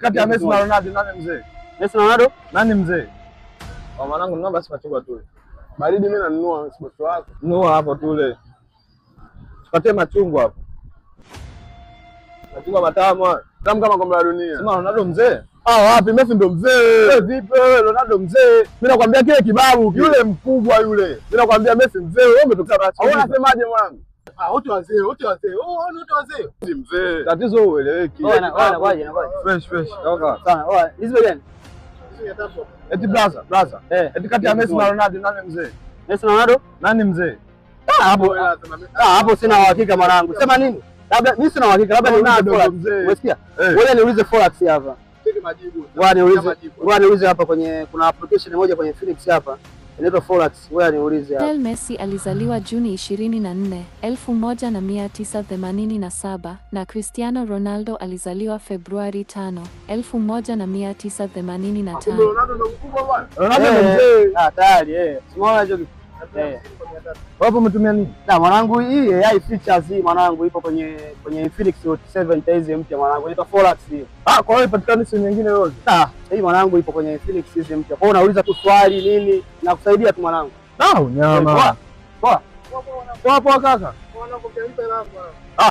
Kati ya Messi na Ronaldo nani mzee? Messi na Ronaldo? Nani mzee? Kwa mwanangu nunua basi machungwa tule. Baridi mimi nanunua bosi wako. Nunua hapo tule. Tupatie machungwa hapo. Machungwa matamu haya. Tamu kama kombe la dunia. Sema Ronaldo mzee. Ah, wapi Messi ndo mzee. Wewe vipi wewe Ronaldo mzee? Mimi nakwambia kile kibabu kile. Yule mkubwa yule. Mimi nakwambia Messi mzee, wewe umetoka Au unasemaje mwanangu? Ah, wote wazee, wote wazee. Oh, wote wazee. Messi mzee. Tatizo ueleweki. Oya, oya, kwaje, kwaje? Fresh fresh. Kaka. Sana. Oya, hizi bei gani? Eti brother, brother. Eh. Eti kati ya Messi na Ronaldo nani mzee? Messi na Ronaldo? Nani mzee? Ah, hapo ah, hapo sina uhakika mwanangu. Sema nini? Labda mimi sina uhakika, labda niulize Ronaldo Forex. ndo mzee. Umesikia? Eh. Ngoja niulize Forex hapa. Ngoja niulize, ngoja niulize hapa kwenye kuna application moja kwenye Phoenix hapa inaitwa Forex. Ngoja niulize hapa. Lionel Messi alizaliwa Juni 24, 1987 na Cristiano Ronaldo alizaliwa Februari 5, 1985. Ronaldo ndo mkubwa bwana. Ronaldo ndo Eh, mzee. Ah, tayari eh. Umeona hicho kitu? Eh. Wapo umetumia nini? Na mwanangu, hii AI features hii mwanangu ipo kwenye Infinix Note 7 hizi mpya mwanangu. Inaitwa Forex hii. Ah, kwa hiyo ipatikani simu nyingine yoyote. Ah, hii mwanangu ipo kwenye Infinix hizi mpya. Kwa hiyo unauliza tu swali nini na kusaidia tu mwanangu. Ah, unyama. Poa. Poa. Poa poa kaka. Mwanangu mtanipa hela yangu. Ah,